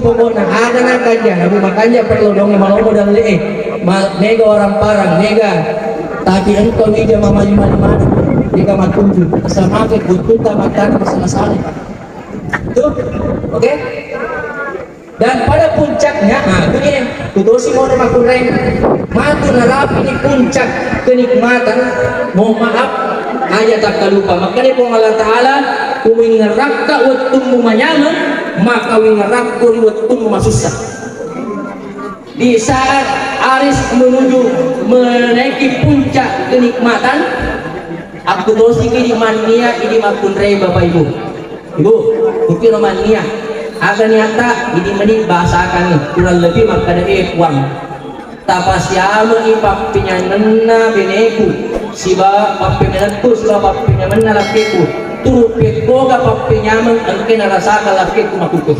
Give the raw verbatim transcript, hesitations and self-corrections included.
Pokokna aga na kanja, nabu makanja perlu dong malomo dalle e. Ma-, mega orang parang, mega. Tapi engkau ija mamali-mali mana, mega matuju. Sama ke butuh tamatana masalah-salah. Tuh, oke? Dan pada puncaknya, nah, itu dia. Kutosi mau makkureng. Matu narapi di puncak kenikmatan. Mohon maaf, aja tak lupa. Makanya Puang Allah Ta'ala, kumingerakka wettummu manyameng, maka wingerakko ri wettummu masussa. Di saat Aris menuju menaiki puncak kenikmatan, aku tosiki di mania, ini makkunrai Bapak Ibu. Ibu, kupiro mania. Aga niatta, ini meni bahasakan, kurang lebih makkada, eh, Puang. Tapasiameni pappenyamenna beneku, siba pappenyamenna, siba pappenyamenna lakkeku. Turu pekkoga pappenyameng engke narasaka lakkeku makuko.